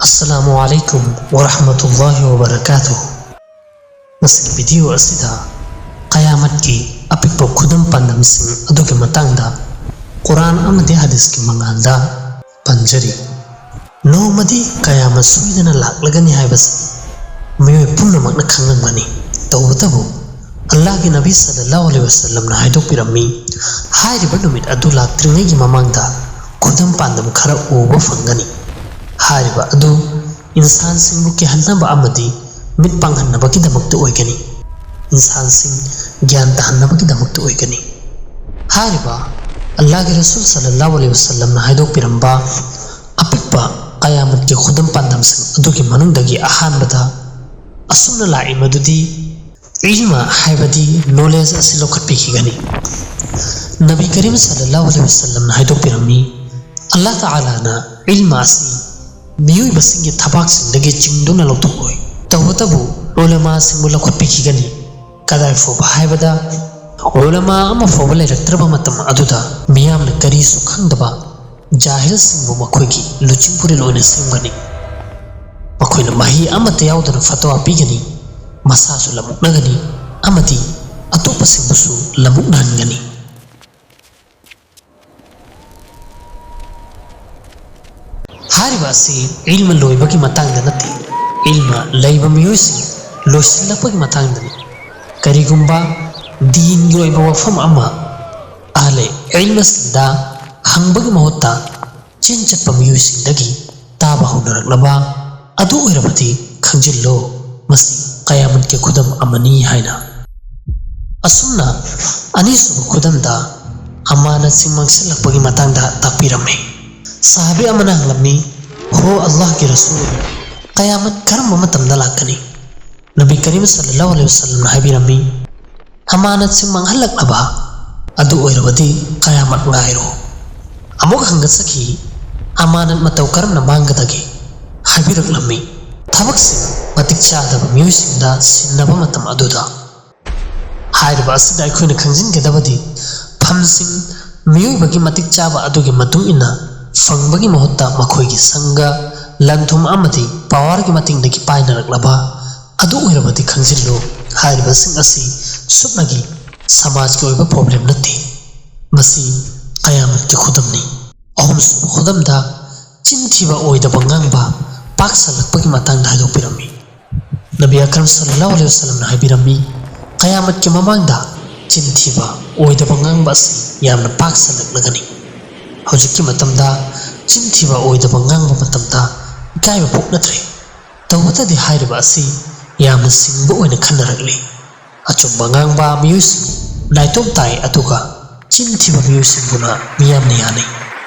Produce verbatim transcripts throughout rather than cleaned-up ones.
ꯑꯁꯂꯥꯃꯨ ꯑꯂꯥꯏꯀꯨꯝ ꯋꯥꯔꯍꯃꯇꯨꯜꯂꯥꯍꯤ ꯋꯥꯕꯔꯀꯥꯇꯨꯍ꯫ ꯉꯁꯤꯒꯤ ꯚꯤꯗꯤꯑꯣ ꯑꯁꯤꯗ ꯀꯌꯥꯃꯠꯀꯤ ꯑꯄꯤꯛꯄ ꯈꯨꯗꯝ ꯄꯥꯟꯗꯝꯁꯤꯡ ꯑꯗꯨꯒꯤ ꯃꯇꯥꯡꯗ ꯀꯨꯔꯥꯟ ꯑꯃꯗꯤ ꯍꯗꯤꯁꯀꯤ ꯃꯉꯥꯜꯗ ꯄꯟꯖꯔꯤ꯫ ꯅꯣꯡꯃꯗꯤ ꯀꯌꯥꯃꯠ ꯁꯣꯏꯗꯅ ꯂꯥꯛꯂꯒꯅꯤ ꯍꯥꯏꯕꯁꯤ ꯃꯤꯑꯣꯏ ꯄꯨꯝꯅꯃꯛꯅ ꯈꯪꯂꯝꯒꯅꯤ꯫ ꯇꯧꯕꯇꯕꯨ ꯑꯜꯂꯥꯍꯒꯤ ꯅꯕꯤ ꯁꯜꯂꯜꯂꯥꯍꯨ ꯑꯂꯩꯍꯤ ꯋꯁꯜꯂꯝꯅ ꯍꯥꯏꯗꯣꯛꯄꯤꯔꯝꯃꯤ, ꯍꯥꯏꯔꯤꯕ ꯅꯨꯃꯤꯠ ꯑꯗꯨ ꯂꯥꯛꯇ꯭ꯔꯤꯉꯩꯒꯤ ꯃꯃꯥꯡꯗ ꯈꯨꯗꯝ ꯄꯥꯟꯗꯝ ꯈꯔ ꯎꯕ ꯐꯪꯒꯅꯤ꯫ ꯍꯥꯏꯔꯤꯕ ꯑꯗꯨ ꯏꯟꯁꯥꯟꯁꯤꯡꯕꯨ ꯀꯤꯍꯟꯅꯕ ꯑꯃꯗꯤ ꯃꯤꯠ ꯄꯥꯡꯍꯟꯅꯕꯒꯤꯗꯃꯛꯇ ꯑꯣꯏꯒꯅꯤ꯫ ꯏꯟꯁꯥꯟꯁꯤꯡ ꯒ꯭ꯌꯥꯟ ꯇꯥꯍꯟꯅꯕꯒꯤꯗꯃꯛꯇ ꯑꯣꯏꯒꯅꯤ꯫ ꯍꯥꯏꯔꯤꯕ ꯑꯜꯂꯥꯍꯒꯤ ꯔꯁꯨꯜ ꯁꯜꯂꯜꯂꯥꯍꯨ ꯑꯂꯩꯍꯤ ꯋꯁꯜꯂꯝꯅ ꯍꯥꯏꯗꯣꯛꯄꯤꯔꯝꯕ ꯑꯄꯤꯛꯄ ꯀꯌꯥꯃꯠꯀꯤ ꯈꯨꯗꯝ ꯄꯥꯟꯗꯝꯁꯤꯡ ꯑꯗꯨꯒꯤ ꯃꯅꯨꯡꯗꯒꯤ ꯑꯍꯥꯟꯕꯗ ꯑꯁꯨꯝꯅ ꯂꯥꯛꯏ ꯃꯗꯨꯗꯤ, ꯏꯜꯃ ꯍꯥꯏꯕꯗꯤ ꯅꯣꯂꯦꯖ ꯑꯁꯤ ꯂꯧꯈꯠꯄꯤꯈꯤꯒꯅꯤ꯫ ꯅꯕꯤ ꯀꯔꯤꯝ ꯁꯜꯂꯜꯂꯥꯍꯨ ꯑꯂꯩꯍꯤ ꯋꯁꯜꯂꯝꯅ ꯍꯥꯏꯗꯣꯛꯄꯤꯔꯝꯃꯤ, ꯑꯜꯂꯥꯍ ꯇꯥꯂꯥꯅ ꯏꯜꯃ ꯑꯁꯤ ꯃꯤꯑꯣꯏꯕꯁꯤꯡꯒꯤ ꯊꯕꯥꯛꯁꯤꯡꯗꯒꯤ ꯆꯤꯡꯗꯨꯅ ꯂꯧꯊꯣꯛꯂꯣꯏ꯫ ꯇꯧꯕꯇꯕꯨ ꯎꯂꯃꯥꯁꯤꯡꯕꯨ ꯂꯧꯈꯠꯄꯤꯈꯤꯒꯅꯤ꯫ ꯀꯗꯥꯏ ꯐꯥꯎꯕ ꯍꯥꯏꯕꯗ, ꯎꯂꯃꯥ ꯑꯃ ꯐꯥꯎꯕ ꯂꯩꯔꯛꯇ꯭ꯔꯕ ꯃꯇꯝ ꯑꯗꯨꯗ ꯃꯤꯌꯥꯝꯅ ꯀꯔꯤꯁꯨ ꯈꯪꯗꯕ ꯖꯥꯍꯤꯜꯁꯤꯡꯕꯨ ꯃꯈꯣꯏꯒꯤ ꯂꯨꯆꯤꯡ ꯐꯨꯔꯦꯜ ꯑꯣꯏꯅ ꯁꯦꯝꯒꯅꯤ꯫ ꯃꯈꯣꯏꯅ ꯃꯍꯩ ꯑꯃꯠꯇ ꯌꯥꯎꯗꯅ ꯐꯇꯋꯥ ꯄꯤꯒꯅꯤ, ꯃꯁꯥꯁꯨ ꯂꯃꯨꯛꯅꯒꯅꯤ ꯑꯃꯗꯤ ꯑꯇꯣꯞꯄꯁꯤꯡꯕꯨꯁꯨ ꯂꯃꯨꯛꯅꯍꯟꯒꯅꯤ꯫ ꯍꯥꯏꯔꯤꯕ ꯑꯁꯤ ꯏꯜꯃ ꯂꯣꯏꯕꯒꯤ ꯃꯇꯥꯡꯗ ꯅꯠꯇꯦ, ꯏꯜꯃ ꯂꯩꯕ ꯃꯤꯑꯣꯏꯁꯤꯡ ꯂꯣꯏꯁꯤꯜꯂꯛꯄꯒꯤ ꯃꯇꯥꯡꯗꯅꯤ꯫ ꯀꯔꯤꯒꯨꯝꯕ ꯗꯤꯟꯒꯤ ꯑꯣꯏꯕ ꯋꯥꯐꯝ ꯑꯃ ꯑꯍꯂꯦ ꯏꯜꯃꯁꯤꯡꯗ ꯍꯪꯕꯒꯤ ꯃꯍꯨꯠꯇ ꯆꯤꯟ ꯆꯠꯄ ꯃꯤꯑꯣꯏꯁꯤꯡꯗꯒꯤ ꯇꯥꯕ ꯍꯧꯅꯔꯛꯂꯕ ꯑꯗꯨ ꯑꯣꯏꯔꯕꯗꯤ ꯈꯪꯖꯤꯜꯂꯨ, ꯃꯁꯤ ꯀꯌꯥꯃꯠꯀꯤ ꯈꯨꯗꯝ ꯑꯃꯅꯤ ꯍꯥꯏꯅ꯫ ꯑꯁꯨꯝꯅ ꯑꯅꯤꯁꯨꯕ ꯈꯨꯗꯝꯗ ꯑꯃꯥꯅꯠꯁꯤꯡ ꯃꯥꯡꯁꯤꯜꯂꯛꯄꯒꯤ ꯃꯇꯥꯡꯗ ꯇꯥꯛꯄꯤꯔꯝꯃꯤ꯫ ꯁꯍꯥꯕꯤ ꯑꯃꯅ ꯍꯪꯂꯝꯃꯤ, "ꯍꯣ ꯑꯜꯂꯥꯍꯒꯤ ꯔꯁꯨꯜ, ꯀꯌꯥꯃꯠ ꯀꯔꯝꯕ ꯃꯇꯝꯗ ꯂꯥꯛꯀꯅꯤ?" ꯅꯕꯤ ꯀꯔꯤꯝ ꯁꯜꯂꯜꯂꯥꯍꯨ ꯑꯂꯩꯍꯤ ꯋꯁꯜꯂꯝꯅ ꯍꯥꯏꯕꯤꯔꯝꯃꯤ, "ꯑꯃꯥꯅꯠꯁꯤꯡ ꯃꯥꯡꯍꯜꯂꯛꯂꯕ ꯑꯗꯨ ꯑꯣꯏꯔꯕꯗꯤ ꯀꯌꯥꯃꯠ ꯉꯥꯏꯔꯣ꯫" ꯑꯃꯨꯛ ꯍꯪꯒꯠꯆꯈꯤ, "ꯑꯃꯥꯅꯠ ꯃꯇꯧ ꯀꯔꯝꯅ ꯃꯥꯡꯒꯗꯒꯦ?" ꯍꯥꯏꯕꯤꯔꯛꯂꯝꯃꯤ, "ꯊꯕꯛꯁꯤꯡ ꯃꯇꯤꯛ ꯆꯥꯗꯕ ꯃꯤꯑꯣꯏꯁꯤꯡꯗ ꯁꯤꯟꯅꯕ ꯃꯇꯝ ꯑꯗꯨꯗ꯫" ꯍꯥꯏꯔꯤꯕ ꯑꯁꯤꯗ ꯑꯩꯈꯣꯏꯅ ꯈꯪꯖꯤꯟꯒꯗꯕꯗꯤ, ꯐꯝꯁꯤꯡ ꯃꯤꯑꯣꯏꯕꯒꯤ ꯃꯇꯤꯛ ꯆꯥꯕ ꯑꯗꯨꯒꯤ ꯃꯇꯨꯡ ꯏꯟꯅ ꯐꯪꯕꯒꯤ ꯃꯍꯨꯠꯇ ꯃꯈꯣꯏꯒꯤ ꯁꯪꯒ, ꯂꯟ ꯊꯨꯝ ꯑꯃꯗꯤ ꯄꯥꯋꯔꯒꯤ ꯃꯇꯦꯡꯗꯒꯤ ꯄꯥꯏꯅꯔꯛꯂꯕ ꯑꯗꯨ ꯑꯣꯏꯔꯕꯗꯤ ꯈꯪꯖꯤꯜꯂꯨ꯫ ꯍꯥꯏꯔꯤꯕꯁꯤꯡ ꯑꯁꯤ ꯁꯨꯞꯅꯒꯤ ꯁꯃꯥꯖꯀꯤ ꯑꯣꯏꯕ ꯄ꯭ꯔꯣꯕ꯭ꯂꯦꯝ ꯅꯠꯇꯦ꯫ ꯃꯁꯤ ꯀꯌꯥꯃꯠꯀꯤ ꯈꯨꯗꯝꯅꯤ꯫ ꯑꯍꯨꯝꯁꯨꯕ ꯈꯨꯗꯝꯗ ꯆꯤꯟ ꯊꯤꯕ, ꯑꯣꯏꯗꯕ ꯉꯥꯡꯕ ꯄꯥꯛ ꯁꯜꯂꯛꯄꯒꯤ ꯃꯇꯥꯡꯗ ꯍꯥꯏꯗꯣꯛꯄꯤꯔꯝꯃꯤ꯫ ꯅꯕꯤ ꯑꯀꯔꯝ ꯁꯜꯂꯜꯂꯥꯍꯨ ꯑꯂꯩꯍꯤ ꯋꯁꯜꯂꯝꯅ ꯍꯥꯏꯕꯤꯔꯝꯃꯤ, ꯀꯌꯥꯃꯠꯀꯤ ꯃꯃꯥꯡꯗ ꯆꯤꯟ ꯊꯤꯕ, ꯑꯣꯏꯗꯕ ꯉꯥꯡꯕ ꯑꯁꯤ ꯌꯥꯝꯅ ꯄꯥꯛ ꯁꯜꯂꯛꯂꯒꯅꯤ꯫ ꯍꯧꯖꯤꯛꯀꯤ ꯃꯇꯝꯗ ꯆꯤꯟ ꯊꯤꯕ, ꯑꯣꯏꯗꯕ ꯉꯥꯡꯕ ꯃꯇꯝꯗ ꯏꯀꯥꯏꯕ ꯄꯣꯛꯅꯗ꯭ꯔꯦ꯫ ꯇꯧꯕꯇꯗꯤ ꯍꯥꯏꯔꯤꯕ ꯑꯁꯤ ꯌꯥꯝꯅ ꯁꯤꯡꯕ ꯑꯣꯏꯅ ꯈꯟꯅꯔꯛꯂꯤ꯫ ꯑꯆꯨꯝꯕ ꯉꯥꯡꯕ ꯃꯤꯑꯣꯏꯁꯤꯡ ꯅꯥꯏꯇꯣꯝ ꯇꯥꯏ, ꯑꯗꯨꯒ ꯆꯤꯟ ꯊꯤꯕ ꯃꯤꯑꯣꯏꯁꯤꯡꯕꯨꯅ ꯃꯤꯌꯥꯝꯅ ꯌꯥꯅꯩ꯫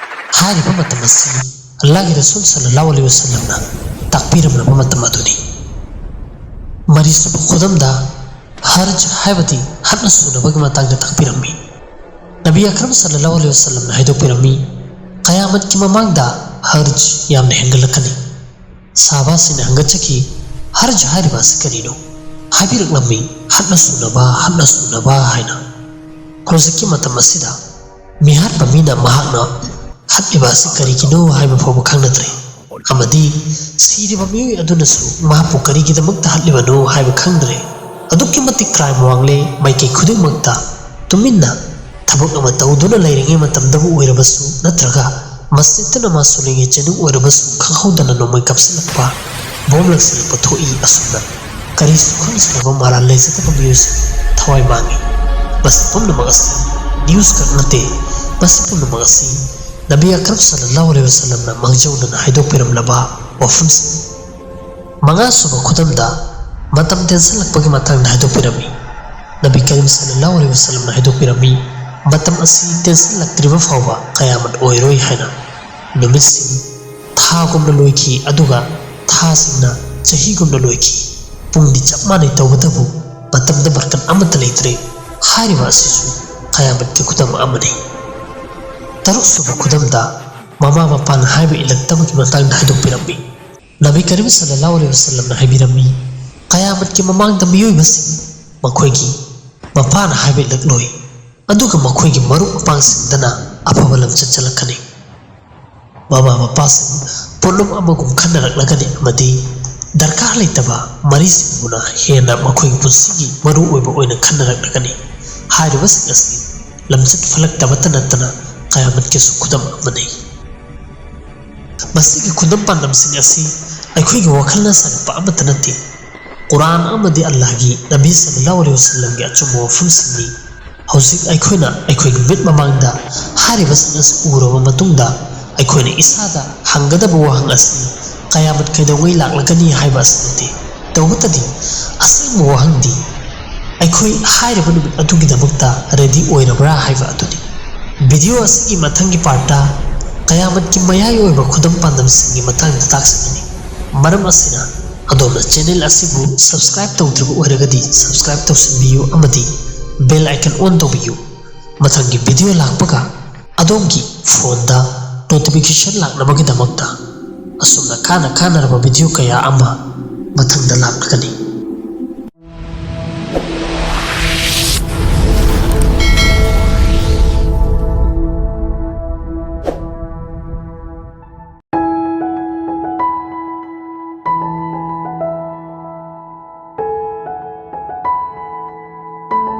ꯍꯥꯏꯔꯤꯕ ꯃꯇꯝ ꯑꯁꯤ ꯑꯜꯂꯥꯍꯒꯤ ꯔꯁꯨꯜ ꯁꯜꯂꯜꯂꯥꯍꯨ ꯑꯂꯩꯍꯤ ꯋꯁꯜꯂꯝꯅ ꯇꯥꯛꯄꯤꯔꯝꯂꯕ ꯃꯇꯝ ꯑꯗꯨꯅꯤ꯫ ꯃꯔꯤꯁꯨꯕ ꯈꯨꯗꯝꯗ ꯍꯔꯖ ꯍꯥꯏꯕꯗꯤ ꯍꯠꯅ ꯁꯨꯅꯕꯒꯤ ꯃꯇꯥꯡꯗ ꯇꯥꯛꯄꯤꯔꯝꯃꯤ꯫ ꯅꯕꯤ ꯑꯀꯔꯝ ꯁꯜꯂꯜꯂꯥꯍꯨ ꯑꯂꯩꯍꯤ ꯋꯁꯜꯂꯝꯅ ꯍꯥꯏꯗꯣꯛꯄꯤꯔꯝꯃꯤ, ꯀꯌꯥꯃꯠꯀꯤ ꯃꯃꯥꯡꯗ ꯍꯔꯖ ꯌꯥꯝꯅ ꯍꯦꯟꯒꯠꯂꯛꯀꯅꯤ꯫ ꯁꯍꯥꯕꯥꯁꯤꯡꯅ ꯍꯪꯒꯠꯆꯈꯤ, ꯍꯔꯖ ꯍꯥꯏꯔꯤꯕ ꯑꯁꯤ ꯀꯔꯤꯅꯣ? ꯍꯥꯏꯕꯤꯔꯛꯂꯝꯃꯤ, ꯍꯠꯅ ꯁꯨꯅꯕ, ꯍꯠꯅ ꯁꯨꯅꯕ ꯍꯥꯏꯅ꯫ ꯍꯧꯖꯤꯛꯀꯤ ꯃꯇꯝ ꯑꯁꯤꯗ ꯃꯤꯍꯥꯠꯄ ꯃꯤꯅ ꯃꯍꯥꯛꯅ ꯍꯠꯂꯤꯕ ꯑꯁꯤ ꯀꯔꯤꯒꯤꯅꯣ ꯍꯥꯏꯕ ꯐꯥꯎꯕ ꯈꯪꯅꯗ꯭ꯔꯦ, ꯑꯃꯗꯤ ꯁꯤꯔꯤꯕ ꯃꯤꯑꯣꯏ ꯑꯗꯨꯅꯁꯨ ꯃꯍꯥꯛꯄꯨ ꯀꯔꯤꯒꯤꯗꯃꯛꯇ ꯍꯠꯂꯤꯕꯅꯣ ꯍꯥꯏꯕ ꯈꯪꯗ꯭ꯔꯦ꯫ ꯑꯗꯨꯛꯀꯤ ꯃꯇꯤꯛ ꯀ꯭ꯔꯥꯏꯝ ꯋꯥꯡꯂꯦ ꯃꯥꯏꯀꯩ ꯈꯨꯗꯤꯡꯃꯛꯇ꯫ ꯇꯨꯃꯤꯟꯅ ꯊꯕꯛ ꯑꯃ ꯇꯧꯗꯨꯅ ꯂꯩꯔꯤꯉꯩ ꯃꯇꯝꯗꯕꯨ ꯑꯣꯏꯔꯕꯁꯨ, ꯅꯠꯇ꯭ꯔꯒ ꯃꯁꯖꯤꯗꯇ ꯅꯃꯥꯖ ꯁꯣꯜꯂꯤꯉꯩ ꯆꯅꯨ ꯑꯣꯏꯔꯕꯁꯨ, ꯈꯪꯍꯧꯗꯅ ꯅꯣꯡꯃꯩ ꯀꯥꯞꯁꯤꯜꯂꯛꯄ, ꯕꯣꯝ ꯂꯪꯁꯤꯜꯂꯛꯄ ꯊꯣꯛꯏ꯫ ꯑꯁꯨꯝꯅ ꯀꯔꯤꯁꯨ ꯈꯪꯖꯗꯕ, ꯃꯔꯥꯜ ꯂꯩꯖꯗꯕ ꯃꯤꯑꯣꯏꯁꯤꯡ ꯊꯋꯥꯏ ꯃꯥꯡꯏ꯫ ꯃꯁꯤ ꯄꯨꯝꯅꯃꯛ ꯑꯁꯤ ꯅ꯭ꯌꯨꯁ ꯈꯛ ꯅꯠꯇꯦ, ꯃꯁꯤ ꯄꯨꯝꯅꯃꯛ ꯑꯁꯤ ꯅꯕꯤ ꯑꯀꯔꯝ ꯁꯜꯂꯜꯂꯥꯍꯨ ꯑꯂꯩꯍꯤ ꯋꯁꯜꯂꯝꯅ ꯃꯥꯡꯖꯧꯅꯅ ꯍꯥꯏꯗꯣꯛꯄꯤꯔꯝꯂꯕ ꯋꯥꯐꯝꯁꯤꯡ꯫ ꯃꯉꯥꯁꯨꯕ ꯈꯨꯗꯝꯗ ꯃꯇꯝ ꯇꯦꯟꯁꯤꯜꯂꯛꯄꯒꯤ ꯃꯇꯥꯡꯗ ꯍꯥꯏꯗꯣꯛꯄꯤꯔꯝꯃꯤ꯫ ꯅꯕꯤ ꯀꯔꯤꯝ ꯁꯜꯂꯜꯂꯥꯍꯨ ꯑꯂꯩꯍꯤ ꯋꯁꯜꯂꯝꯅ ꯍꯥꯏꯗꯣꯛꯄꯤꯔꯝꯃꯤ, ꯃꯇꯝ ꯑꯁꯤ ꯇꯦꯟꯁꯤꯜꯂꯛꯇ꯭ꯔꯤꯕ ꯐꯥꯎꯕ ꯀꯌꯥꯃꯠ ꯑꯣꯏꯔꯣꯏ ꯍꯥꯏꯅ꯫ ꯅꯨꯃꯤꯠꯁꯤꯡ ꯊꯥꯒꯨꯝꯅ ꯂꯣꯏꯈꯤ, ꯑꯗꯨꯒ ꯊꯥꯁꯤꯡꯅ ꯆꯍꯤꯒꯨꯝꯅ ꯂꯣꯏꯈꯤ꯫ ꯄꯨꯡꯗꯤ ꯆꯞ ꯃꯥꯟꯅꯩ, ꯇꯧꯕꯇꯕꯨ ꯃꯇꯝꯗ ꯕꯔꯀꯠ ꯑꯃꯠꯇ ꯂꯩꯇ꯭ꯔꯦ꯫ ꯍꯥꯏꯔꯤꯕ ꯑꯁꯤꯁꯨ ꯀꯌꯥꯃꯠꯀꯤ ꯈꯨꯗꯝ ꯑꯃꯅꯤ꯫ ꯇꯔꯨꯛꯁꯨꯕ ꯈꯨꯗꯝꯗ ꯃꯃꯥ ꯃꯄꯥꯅ ꯍꯥꯏꯕ ꯏꯜꯂꯛꯇꯕꯒꯤ ꯃꯇꯥꯡꯗ ꯍꯥꯏꯗꯣꯛꯄꯤꯔꯝꯃꯤ꯫ ꯅꯕꯤ ꯀꯔꯤꯝ ꯁꯜꯂꯜꯂꯥꯍꯨ ꯑꯂꯩꯍꯤ ꯋꯁꯜꯂꯝꯅ ꯍꯥꯏꯕꯤꯔꯝꯃꯤ, ꯀꯌꯥꯃꯠꯀꯤ ꯃꯃꯥꯡꯗ ꯃꯤꯑꯣꯏꯕꯁꯤꯡ ꯃꯈꯣꯏꯒꯤ ꯃꯄꯥꯅ ꯍꯥꯏꯕ ꯏꯜꯂꯛꯂꯣꯏ, ꯑꯗꯨꯒ ꯃꯈꯣꯏꯒꯤ ꯃꯔꯨꯞ ꯃꯄꯥꯡꯁꯤꯡꯗꯅ ꯑꯐꯕ ꯂꯝꯆꯠ ꯆꯠꯂꯛꯀꯅꯤ꯫ ꯃꯃꯥ ꯃꯄꯥꯁꯤꯡ ꯄꯣꯠꯂꯨꯝ ꯑꯃꯒꯨꯝ ꯈꯟꯅꯔꯛꯂꯒꯅꯤ ꯑꯃꯗꯤ ꯗꯔꯀꯥꯔ ꯂꯩꯇꯕ ꯃꯔꯤꯁꯤꯡꯕꯨꯅ ꯍꯦꯟꯅ ꯃꯈꯣꯏꯒꯤ ꯄꯨꯟꯁꯤꯒꯤ ꯃꯔꯨ ꯑꯣꯏꯕ ꯑꯣꯏꯅ ꯈꯟꯅꯔꯛꯂꯒꯅꯤ꯫ ꯍꯥꯏꯔꯤꯕꯁꯤꯡ ꯑꯁꯤ ꯂꯝꯆꯠ ꯐꯠꯂꯛꯇꯕꯇ ꯅꯠꯇꯅ ꯀꯌꯥꯃꯠꯀꯤꯁꯨ ꯈꯨꯗꯝ ꯑꯃꯅꯤ꯫ ꯃꯁꯤꯒꯤ ꯈꯨꯗꯝ ꯄꯥꯟꯗꯝꯁꯤꯡ ꯑꯁꯤ ꯑꯩꯈꯣꯏꯒꯤ ꯋꯥꯈꯜꯅ ꯁꯥꯒꯠꯄ ꯑꯃꯠꯇ ꯅꯠꯇꯦ꯫ ꯀꯨꯔꯥꯟ ꯑꯃꯗꯤ ꯑꯜꯂꯥꯍꯒꯤ ꯅꯕꯤ ꯁꯜꯂꯜꯂꯥꯍꯨ ꯑꯂꯩꯍꯤ ꯋꯥꯁꯜꯂꯝꯒꯤ ꯑꯆꯨꯝꯕ ꯋꯥꯐꯝꯁꯤꯡꯅꯤ꯫ ꯍꯧꯖꯤꯛ ꯑꯩꯈꯣꯏꯅ ꯑꯩꯈꯣꯏꯒꯤ ꯃꯤꯠ ꯃꯃꯥꯡꯗ ꯍꯥꯏꯔꯤꯕꯁꯤꯡ ꯑꯁꯤ ꯎꯔꯕ ꯃꯇꯨꯡꯗ ꯑꯩꯈꯣꯏꯅ ꯏꯁꯥꯗ ꯍꯪꯒꯗꯕ ꯋꯥꯍꯪ ꯑꯁꯤ ꯀꯌꯥꯃꯠ ꯀꯩꯗꯧꯉꯩ ꯂꯥꯛꯂꯒꯅꯤ ꯍꯥꯏꯕ ꯑꯁꯤ ꯅꯠꯇꯦ꯫ ꯇꯧꯕꯇꯗꯤ ꯑꯁꯦꯡꯕ ꯋꯥꯍꯪꯗꯤ ꯑꯩꯈꯣꯏ ꯍꯥꯏꯔꯤꯕ ꯅꯨꯃꯤꯠ ꯑꯗꯨꯒꯤꯗꯃꯛꯇ ꯔꯦꯗꯤ ꯑꯣꯏꯔꯕ꯭ꯔꯥ ꯍꯥꯏꯕ ꯑꯗꯨꯅꯤ꯫ ꯚꯤꯗꯤꯑꯣ ꯑꯁꯤꯒꯤ ꯃꯊꯪꯒꯤ ꯄꯥꯔꯠꯇ ꯀꯌꯥꯃꯠꯀꯤ ꯃꯌꯥꯏ ꯑꯣꯏꯕ ꯈꯨꯗꯝ ꯄꯥꯟꯗꯝꯁꯤꯡꯒꯤ ꯃꯇꯥꯡꯗ ꯇꯥꯛꯆꯒꯅꯤ꯫ ꯃꯔꯝ ꯑꯁꯤꯅ ꯑꯗꯣꯝꯅ ꯆꯦꯅꯦꯜ ꯑꯁꯤꯕꯨ ꯁꯕꯁꯀ꯭ꯔꯥꯏꯕ ꯇꯧꯗ꯭ꯔꯤꯕ ꯑꯣꯏꯔꯒꯗꯤ ꯁꯕꯁꯀ꯭ꯔꯥꯏꯕ ꯇꯧꯁꯤꯟꯕꯤꯌꯨ ꯑꯃꯗꯤ ꯕꯦꯜ ꯑꯥꯏꯀꯟ ꯑꯣꯟ ꯇꯧꯕꯤꯌꯨ꯫ ꯃꯊꯪꯒꯤ ꯚꯤꯗꯤꯑꯣ ꯂꯥꯛꯄꯒ ꯑꯗꯣꯝꯒꯤ ꯐꯣꯟꯗ ꯅꯣꯇꯤꯐꯤꯀꯦꯁꯟ ꯂꯥꯛꯅꯕꯒꯤꯗꯃꯛꯇ ꯑꯁꯨꯝꯅ ꯀꯥꯟꯅ ꯀꯥꯟꯅꯔꯕ ꯚꯤꯗꯤꯑꯣ ꯀꯌꯥ ꯑꯃ ꯃꯊꯪꯗ ꯂꯥꯛꯂꯒꯅꯤ꯫